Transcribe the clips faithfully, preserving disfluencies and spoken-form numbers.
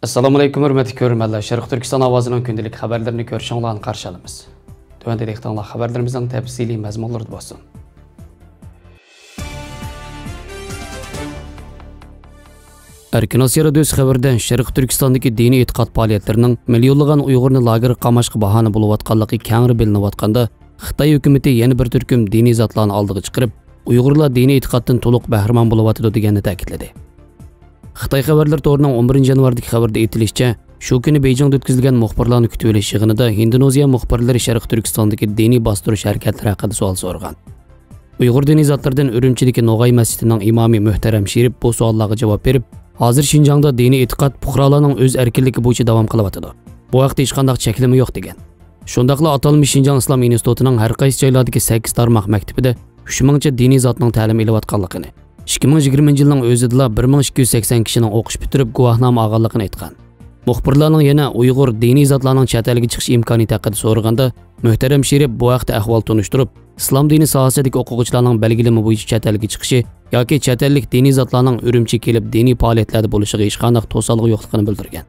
ئەسسالامۇ ئەلەيكۇم، ھۆرمەتلىك كۆرۈرمەنلەر. شەرقىي تۈركىستان ئاۋازىنىڭ كۈندىلىك خەۋەرلىرىنى كۆرۈشۈڭلارنى قارشى ئالىمىز. تۆۋەندە دىققىتىڭلار خەۋەرلىرىمىزنىڭ تەپسىلىي مەزمۇنلىرىدا بولسۇن. ئەركىن ئاسىيا رادىيوسى خەۋىرىدە شەرقىي تۈركىستاندىكى دىنىي ئېتىقاد پائالىيەتلىرىنىڭ مىليونلىغان ئۇيغۇرنى لاگېرغا قاماشقا باھانە بولۇۋاتقانلىقى كەڭرى بىلىنىۋاتقاندا، خىتاي ھۆكۈمىتى يەنە بىر تۈركۈم دىنىي زاتلارنى ئالدىغا چىقىرىپ، ئۇيغۇرلار دىنىي ئېتىقادتىن تولۇق بەھرىمەن بولۇۋاتىدۇ دېگەننى تەكىتلىدى. خىتاي خەۋەرلىرى تورىنىڭ ئون بىرىنچى يانۋاردىكى خەۋىرىدە ئېيتىلىشىچە، شۇ كۈنى بېيجىڭدا ئۆتكۈزۈلگەن مۇخبىرلارنى كۈتۈۋېلىش يىغىنىدا ھىندونېزىيە مۇخبىرلىرى شەرقىي تۈركىستاندىكى دىنىي باستۇرۇش ھەرىكەتلىرى ھەققىدە سوئال سورىغان. ئۇيغۇر دىنىي زاتلىرىدىن ئۈرۈمچىدىكى نوغاي مەسچىتىنىڭ ئىمامى مۆھتەرەم شېرىپ بۇ سوئاللارغا جاۋاب بېرىپ، ھازىر شىنجاڭدا دىنىي ئېتىقاد پۇقرالارنىڭ ئۆز ئەركىنلىكى بويىچە داۋام قىلىۋاتىدۇ. بۇ ھەقتە ھېچقانداق چەكلىمە يوق، دېگەن. شۇنداقلا ئاتالمىش شىنجاڭ ئىسلام ئىنستىتۇتىنىڭ ھەر قايسى جايلاردىكى سەككىز تارماق مەكتىپىدە ئۈچ مىڭچە دىنىي زاتنىڭ تەلىم ئېلىۋاتقانلىقىنى، ئىككى مىڭ يىگىرمىنچى يىلنىڭ ئۆزىدىلا بىر مىڭ ئىككى يۈز سەكسەن كىشىنىڭ ئوقۇش پۈتتۈرۈپ گۇۋاھنامە ئالغانلىقىنى ئېيتقان. مۇخبىرلارنىڭ يەنە ئۇيغۇر دىنىي زاتلارنىڭ چەت ئەلگە چىقىش ئىمكانىيىتى ھەققىدە سورىغاندا، مۆھتەرەم شېرىپ بۇ ھەقتە ئەھۋال تونۇشتۇرۇپ، ئىسلام دىنى ساھەسىدىكى ئوقۇغۇچىلارنىڭ بەلگىلىمە بويىچە چەت ئەلگە چىقىشى ياكى چەت ئەللىك دىنىي زاتلارنىڭ ئۈرۈمچىگە كېلىپ دىنىي پائالىيەتلەردە بولۇشىغا ھېچقانداق توسالغۇ يوقلۇقىنى بىلدۈرگەن.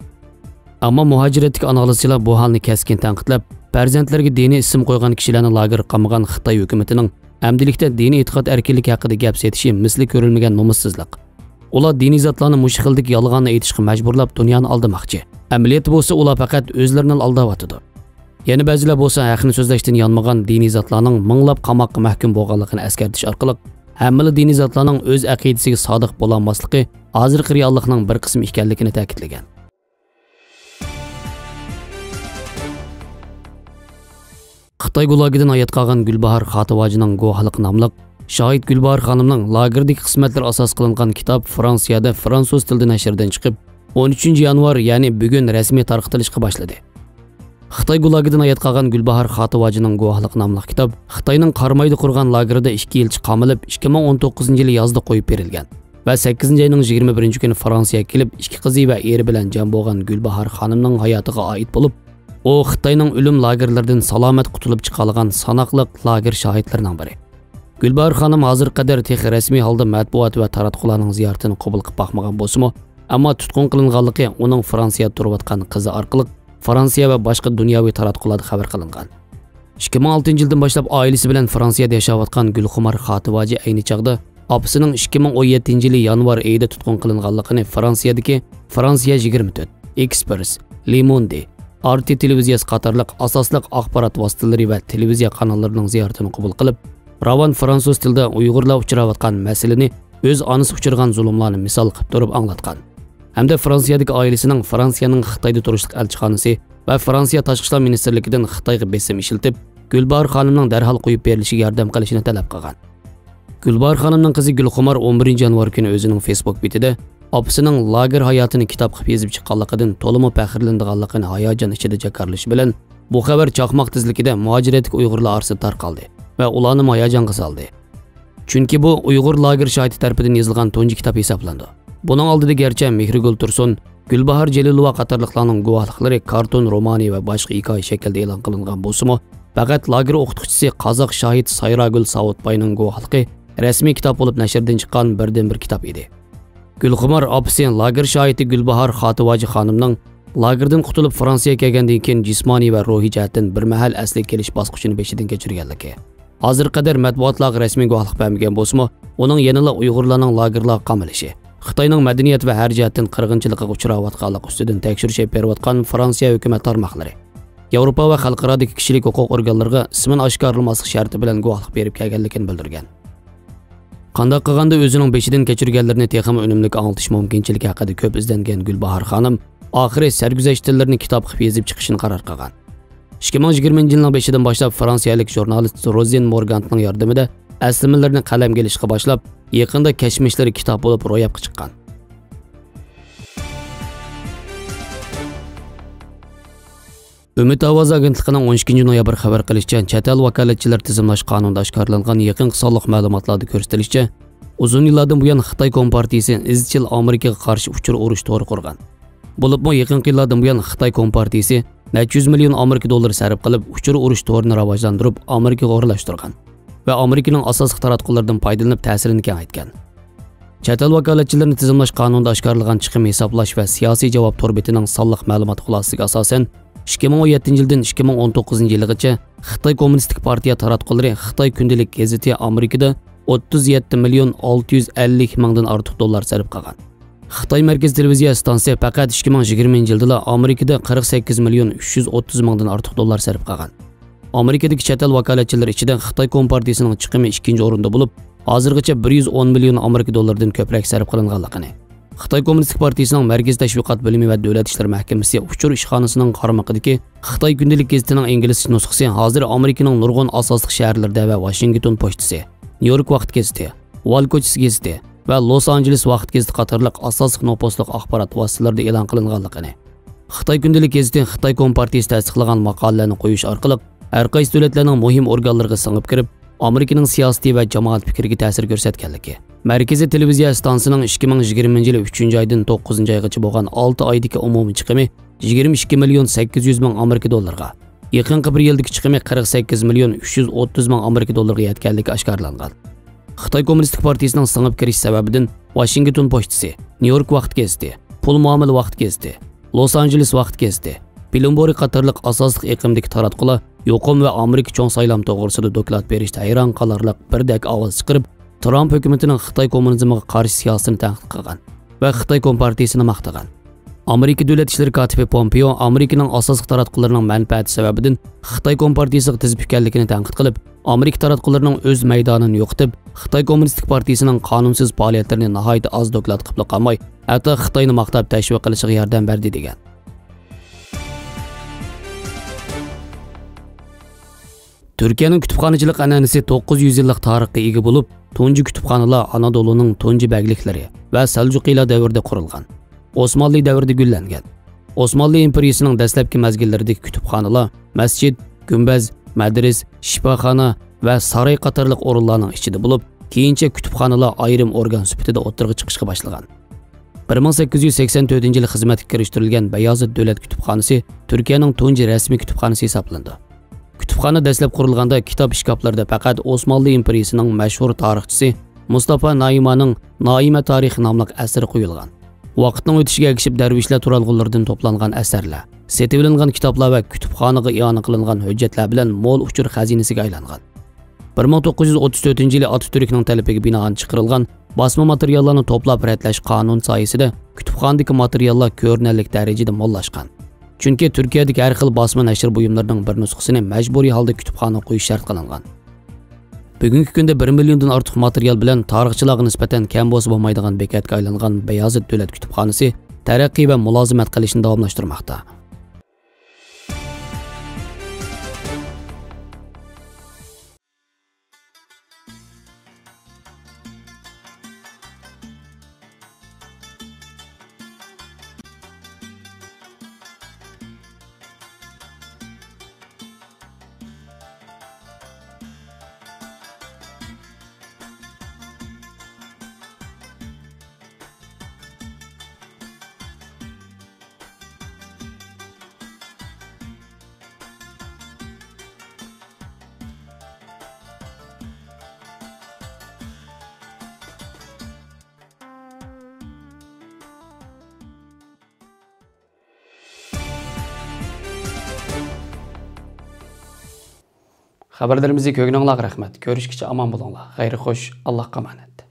ئەمما مۇھاجىرەتتىكى ئانالىزچىلار بۇ ھالنى كەسكىن تەنقىدلەپ، پەرزەنتلىرىگە دىنىي ئىسىم قويغان كىشىلەرنى لاگېرغا قامىغان خىتاي ھۆكۈمىتىنىڭ ئەمدىلىكتە دىنىي ئېتىقاد ئەركىنلىكى ھەققىدە گەپ سېتىشى مىسلى كۆرۈلمىگەن نومۇسسىزلىق. ئۇلار دىنىي زاتلارنى مۇشۇ خىلدىكى يالغاننى ئېيتىشقا مەجبۇرلاپ، دۇنيانى ئالدىماقچى. ئەمەلىيەتتە بولسا ئۇلار پەقەت ئۆزلىرىنىلا ئالداۋاتىدۇ. يەنە بەزىلەر بولسا ھەقنى سۆزلەشتىن يانمىغان دىنىي زاتلارنىڭ مىڭلاپ قاماققا مەھكۇم بولغانلىقىنى ئەسكەرتىش ئارقىلىق، ھەممىلا دىنىي زاتلارنىڭ ئۆز ئەقىدىسىگە سادىق بولالماسلىقى ھازىرقى رېئاللىقنىڭ بىر قىسمى ئىكەنلىكىنى تەكىتلىگەن. خىتاي گۇلاگىدىن ھايات قالغان گۈلباھار خاتىۋاجىنىڭ گۇۋاھلىقى ناملىق شاھىت گۈلباھار خانىمنىڭ لاگېردىكى قىسمەتلىرى ئاساس قىلىنغان كىتاب فرانسىيەدە فرانسۇز تىلىدا نەشردىن چىقىپ، ئون ئۈچىنچى يانۋار، يەنى بۈگۈن رەسمىي تارقىتىلىشقا باشلىدى. خىتاي گۇلاگىدىن ھايات قالغان گۈلباھار خاتىۋاجىنىڭ گۇۋاھلىقى ناملىق كىتاب خىتاينىڭ قارامايدا قۇرغان لاگېرىدا ئىككى يىلچە قامىلىپ، ئىككى مىڭ ئون توققۇزىنچى يىلى يازدا قويۇپ بېرىلگەن ۋە سەككىزىنچى ئاينىڭ يىگىرمە بىرىنچى كۈنى فرانسىيەگە كېلىپ، ئىككى قىزى ۋە ئېرى بىلەن جەم بولغان گۈلباھار خانىمنىڭ ھاياتىغا ئائىت بولۇپ، ئۇ خىتاينىڭ ئۆلۈم لاگېرلىرىدىن سالامەت قۇتۇلۇپ چىقالىغان ساناقلىق لاگېر شاھىتلىرىنىڭ بىرى. گۈلباھار خانىم ھازىرغا قەدەر تېخى رەسمىي ھالدا مەتبۇئات ۋە تاراتقۇلارنىڭ زىيارىتىنى قوبۇل قىلىپ باقمىغان بولسىمۇ، ئەمما تۇتقۇن قىلىنغانلىقى ئۇنىڭ فرانسىيەدە تۇرۇۋاتقان قىزى ئارقىلىق فرانسىيە ۋە باشقا دۇنياۋى تاراتقۇلاردا خەۋەر قىلىنغان. ئىككى مىڭ ئالتىنچى يىلدىن باشلاپ ئائىلىسى بىلەن فرانسىيەدە ياشاۋاتقان گۈلخۇمار خاتىۋاجى ئەينى چاغدا ئاپىسىنىڭ ئىككى مىڭ ئون يەتتىنچى يىلى يانۋار ئېيىدا تۇتقۇن قىلىنغانلىقىنى فرانسىيەدىكى فرانسىيە يىگىرمە تۆت، ئېكسپرېس، لېموندې، ئارتى تېلېۋىزىيەسى قاتارلىق ئاساسلىق ئاخبارات ۋاسىتىلىرى ۋە تېلېۋىزىيە قاناللىرىنىڭ زىيارىتىنى قوبۇل قىلىپ، راۋان فرانسۇز تىلىدا ئۇيغۇرلار ئۇچراۋاتقان مەسىلىنى ئۆز ئانىسى ئۇچرىغان زۇلۇملارنى مىسال قىلىپ تۇرۇپ ئاڭلاتقان ھەمدە فرانسىيەدىكى ئائىلىسىنىڭ فرانسىيەنىڭ خىتايدا تۇرۇشلۇق ئەلچىخانىسى ۋە فرانسىيە تاشقى ئىشلار مىنىستىرلىكىدىن خىتايغا بېسىم ئىشلىتىپ، گۈلباھار خانىمنىڭ دەرھال قويۇپ بېرىلىشىگە ياردەم قىلىشىنى تەلەپ قىلغان. گۈلباھار خانىمنىڭ قىزى گۈلخۇمار ئون بىرىنچى يانۋار كۈنى ئۆزىنىڭ فېيسبۇك بېتىدە ئاپىسىنىڭ لاگېر ھاياتىنى كىتاب قىلىپ يېزىپ چىققانلىقىدىن تولىمۇ پەخىرلىنىدىغانلىقىنى ھاياجان ئىچىدە جاكارلىشى بىلەن، بۇ خەۋەر چاقماق تېزلىكىدە مۇھاجىرەتتىكى ئۇيغۇرلار ئارىسىدا تارقالدى ۋە ئۇلارنىمۇ ھاياجانغا سالدى. چۈنكى بۇ ئۇيغۇر لاگېر شاھىتى تەرىپىدىن يېزىلغان تۇنجى كىتاب ھېسابلىنىدۇ. بۇنىڭ ئالدىدا گەرچە مېھرىگۈل تۇرسۇن، گۈلباھار جېلىلوۋا قاتارلىقلارنىڭ گۇۋاھلىقلىرى كارتون رومانى ۋە باشقا ھېكايە شەكلىدە ئېلان قىلىنغان بولسىمۇ، پەقەت لاگېر ئوقۇتقۇچىسى قازاق شاھىت سايراگۈل ساۋۇتباينىڭ گۇۋاھلىقى رەسمىي كىتاب بولۇپ نەشردىن چىققان بىردىنبىر كىتاب ئىدى. گۈلخۇمار ئاپىسى لاگېر شاھىتى گۈلباھار خاتىۋاجى خانىمنىڭ لاگېردىن قۇتۇلۇپ فرانسىيەگە كەلگەندىن كېيىن جىسمانىي ۋە روھىي جەھەتتىن بىر مەھەل ئەسلىگە كېلىش باسقۇچىنى بېشىدىن كەچۈرگەنلىكى، ھازىرغا قەدەر مەتبۇئاتلارغا رەسمىي گۇۋاھلىق بەرمىگەن بولسىمۇ، ئۇنىڭ يەنىلا ئۇيغۇرلارنىڭ لاگېرلارغا قامىلىشى، خىتاينىڭ مەدەنىيەت ۋە ھەر جەھەتتىن قىرغىنچىلىقىغا ئۇچراۋاتقانلىقى ئۈستىدىن تەكشۈرۈش ئېلىپ بېرىۋاتقان فرانسىيە ھۆكۈمەت تارماقلىرى، ياۋروپا ۋە خەلقئارادىكى كىشىلىك ھوقۇق ئورگانلىرىغا ئىسمىنى ئاشكارىلىماسلىق شەرتى بىلەن گۇۋاھلىق بېرىپ كەلگەنلىكىنى بىلدۈرگەن. قانداق قىلغاندا ئۆزىنىڭ بېشىدىن كەچۈرگەنلىرىنى تېخىمۇ ئۈنۈملۈك ئاڭلىتىش مۇمكىنچىلىكى ھەققىدە كۆپ ئىزدەنگەن گۈلباھار خانىم ئاخىرى سەرگۈزەشتلىرىنى كىتاب قىلىپ يېزىپ چىقىشنى قارار قىلغان. ئىككى مىڭ يىگىرمىنچى يىلنىڭ بېشىدىن باشلاپ فرانسىيەلىك ژۇرنالىست روزىن مورگانتنىڭ ياردىمىدە ئەسلىمىلىرىنى قەلەمگە ئېلىشقا باشلاپ، يېقىندا كەچمىشلىرى كىتاب بولۇپ روياپقا چىققان. ئۈمىد ئاۋازى ئاگېنتلىقىنىڭ ئون ئىككىنچى نويابىر خەۋەر قىلىشىچە، چەت ئەل ۋاكالەتچىلەر تىزىملاش قانۇنىدا ئاشكارىلانغان يېقىنقى سانلىق مەلۇماتلاردا كۆرسىتىلىشىچە، ئۇزۇن يىللاردىن بۇيان خىتاي كومپارتىيىسى ئىزچىل ئامېرىكىغا قارشى ئۇچۇر ئۇرۇش تورى قۇرغان. بولۇپمۇ يېقىنقى يىللاردىن بۇيان خىتاي كومپارتىيىسى نەچچە يۈز مىليون ئامېرىكا دوللىرى سەرپ قىلىپ، ئۇچۇر ئۇرۇش تورىنى راۋاجلاندۇرۇپ، ئامېرىكىغا ئورۇنلاشتۇرغان ۋە ئامېرىكىنىڭ ئاساسلىق تاراتقۇلىرىدىن پايدىلىنىپ تەسىرىنى كېڭەيتكەن. چەت ئەل ۋاكالەتچىلىرىنى تىزىملاش قانۇنىدا ئاشكارىلىغان چىقىم ھېسابلاش ۋە سىياسىي جاۋاب تور بېتىنىڭ سانلىق مەلۇمات خۇلاسىسىگە ئاساسەن، ئىككى مىڭ ئون يەتتىنچى يىلدىن ئىككى مىڭ ئون توققۇزىنچى يىلىغىچە خىتاي كوممۇنىستىك پارتىيە تاراتقۇلىرى خىتاي كۈندىلىك گېزىتى ئامېرىكىدا ئوتتۇز يەتتە مىليون ئالتە يۈز ئەللىك مىڭدىن ئارتۇق دوللار سەرپ قىلغان. خىتاي مەركىزىي تېلېۋىزىيە ئىستانسىسى پەقەت ئىككى مىڭ يىگىرمىنچى يىلدىلا ئامېرىكىدا قىرىق سەككىز مىليون ئۈچ يۈز ئوتتۇز مىڭدىن ئارتۇق دوللار سەرپ قىلغان. ئامېرىكىدىكى چەت ئەل ۋاكالەتچىلىرى ئىچىدە خىتاي كومپارتىيىسىنىڭ چىقىمى ئىككىنچى ئورۇندا بولۇپ، ھازىرغىچە بىر يۈز ئون مىليون ئامېرىكا دوللىرىدىن كۆپرەك سەرپ قىلىنغانلىقىنى، خىتاي كوممۇنىستىك پارتىيىسىنىڭ مەركىزىي تەشۋىقات بۆلۈمى ۋە دۆلەت ئىشلىرى مەھكىمىسى ئۇچۇر ئىشخانىسىنىڭ قارمىقىدىكى خىتاي كۈندىلىك گېزىتىنىڭ ئىنگلىزچە نۇسخىسى ھازىر ئامېرىكىنىڭ نۇرغۇن ئاساسلىق شەھەرلىرىدە ۋە ۋاشىنگتون پوچتىسى، نيۇ يورك ۋاقىت گېزىتى، ۋال كوچىسى گېزىتى ۋە لوس ئانژېلېس ۋاقىت گېزىتى قاتارلىق ئاساسلىق نوپۇسلۇق ئاخبارات ۋاسىتىلىرىدە ئېلان قىلىنغانلىقىنى، خىتاي كۈندىلىك گېزىتى خىتاي كومپارتىيىسى تەستىقلىغان ماقالىلەرنى قويۇش ئارقىلىق ھەر قايسى دۆلەتلەرنىڭ مۇھىم ئورگانلىرىغا سىڭىپ كىرىپ، ئامېرىكىنىڭ سىياسىتى ۋە جامائەت پىكرىگە تەسىر كۆرسەتكەنلىكى، مەركىزىي تېلېۋىزىيە ئىستانسىسىنىڭ ئىككى مىڭ يىگىرمىنچى يىلى ئۈچىنچى ئايدىن توققۇزىنچى ئايغىچە بولغان ئالتە ئايدىكى ئومۇمىي چىقىمى يىگىرمە ئىككى مىليون سەككىز يۈز مىڭ ئامېرىكا دوللىرىغا، يېقىنقى بىر يىلدىكى چىقىمى قىرىق سەككىز مىليون ئۈچ يۈز ئوتتۇز مىڭ ئامېرىكا دوللىرىغا يەتكەنلىكى ئاشكارىلانغان. خىتاي كوممۇنىستىك پارتىيىسىنىڭ سىڭىپ كىرىش سەۋەبىدىن ۋاشىنگتون پوچتىسى، نيۇ يورك ۋاقىت گېزىتى، پۇل مۇئامىلە ۋاقىت گېزىتى، لوس ئانژېلېس ۋاقىت گېزىتى، بلومبېرگ قاتارلىق ئاساسلىق ئېقىمدىكى تاراتقۇلار يۇقۇم ۋە ئامېرىكا چوڭ سايلام توغرىسىدا دوكلات بېرىشتە ھەيران قالارلىق بىردەك ئاۋاز چىقىرىپ، ترامپ ھۆكۈمىتىنىڭ خىتاي كوممۇنىزمىغا قارشى سىياسىتىنى تەنقىد قىلغان ۋە خىتاي كومپارتىيىسىنى ماختىغان. ئامېرىكا دۆلەت ئىشلىرى كاتىپى پومپېئو ئامېرىكىنىڭ ئاساسلىق تاراتقۇلىرىنىڭ مەنپەئەتى سەۋەبىدىن خىتاي كومپارتىيىسىغا تىز پۈككەنلىكىنى تەنقىد قىلىپ، ئامېرىكا تاراتقۇلىرىنىڭ ئۆز مەيدانىنى يوقىتىپ، خىتاي كوممۇنىستىك پارتىيىسىنىڭ قانۇنسىز پائالىيەتلىرىنى ناھايىتى ئاز دوكلات قىلىپلا قالماي، ھەتتا خىتاينى ماختاپ تەشۋىق قىلىشىغا ياردەم بەردى دېگەن. تۈركىيەنىڭ كۇتۇپخانىچىلىق ئەنئەنىسى توققۇز يۈز يىللىق تارىخقا ئىگە بولۇپ، تۇنجى كۇتۇپخانىلار ئانادولۇنىڭ تۇنجى بەگلىكلىرى ۋە سەلجۇقىيلار دەۋرىدە قۇرۇلغان. ئوسمانلى دەۋرىدە گۈللەنگەن. ئوسمانلى ئىمپېرىيىسىنىڭ دەسلەپكى مەزگىللىرىدىكى كۇتۇپخانىلار مەسچىت، گۈمبەز، مەدرىس، شىپاخانا ۋە ساراي قاتارلىق ئورۇنلارنىڭ ئىچىدە بولۇپ، كېيىنچە كۇتۇپخانىلار ئايرىم ئورگان سۈپىتىدە ئوتتۇرىغا چىقىشقا باشلىغان. بىر مىڭ سەككىز يۈز سەكسەن تۆتىنچى يىلى خىزمەتكە كىرىشتۈرۈلگەن بايازىد دۆلەت كۇتۇپخانىسى تۈركىيەنىڭ تۇنجى رەسمىي كۇتۇپخانىسى ھېسابلىنىدۇ. كۇتۇپخانا دەسلەپ قۇرۇلغاندا كىتاب ئىشكاپلىرىدا پەقەت ئوسمانلى ئىمپېرىيىسىنىڭ مەشھۇر تارىخچىسى مۇستافا نائىمانىڭ نائىمە تارىخى ناملىق ئەسىرى قويۇلغان. ۋاقىتنىڭ ئۆتۈشىگە ئەگىشىپ دەرۋىشلەر تۇرالغۇلىرىدىن توپلانغان ئەسەرلەر، سېتىۋېلىنغان كىتابلار ۋە كۇتۇپخانىغا ئىئانە قىلىنغان ھۆججەتلەر بىلەن مول ئۇچۇر خەزىنىسىگە ئايلانغان. بىر مىڭ توققۇز يۈز ئوتتۇز تۆتىنچى يىلى ئاتاتۈركنىڭ تەلىپىگە بىنائەن چىقىرىلغان باسما ماتېرىياللارنى توپلاپ رەتلەش قانۇنى سايىسىدە كۇتۇپخانىدىكى ماتېرىياللار كۆرۈنەرلىك دەرىجىدە موللاشقان. چۈنكى تۈركىيەدىكى ھەر خىل باسما نەشر بۇيۇملىرىنىڭ بىر نۇسخىسىنى مەجبۇرىي ھالدا كۇتۇپخانىغا قويۇش شەرت قىلىنغان. بۈگۈنكى كۈندە بىر مىليوندىن ئارتۇق ماتېرىيال بىلەن تارىخچىلارغا نىسبەتەن كەم بولسا بولمايدىغان بېكەتكە ئايلانغان بايازىد دۆلەت كۇتۇپخانىسى تەرەققىي ۋە مۇلازىمەت قىلىشنى داۋاملاشتۇرماقتا. خەۋەرلىرىمىزنى كۆرگىنىڭلارغا رەھمەت. كۆرۈشكىچە ئامان بولۇڭلار. خەير خوش، ئاللاھقا ئامانەت.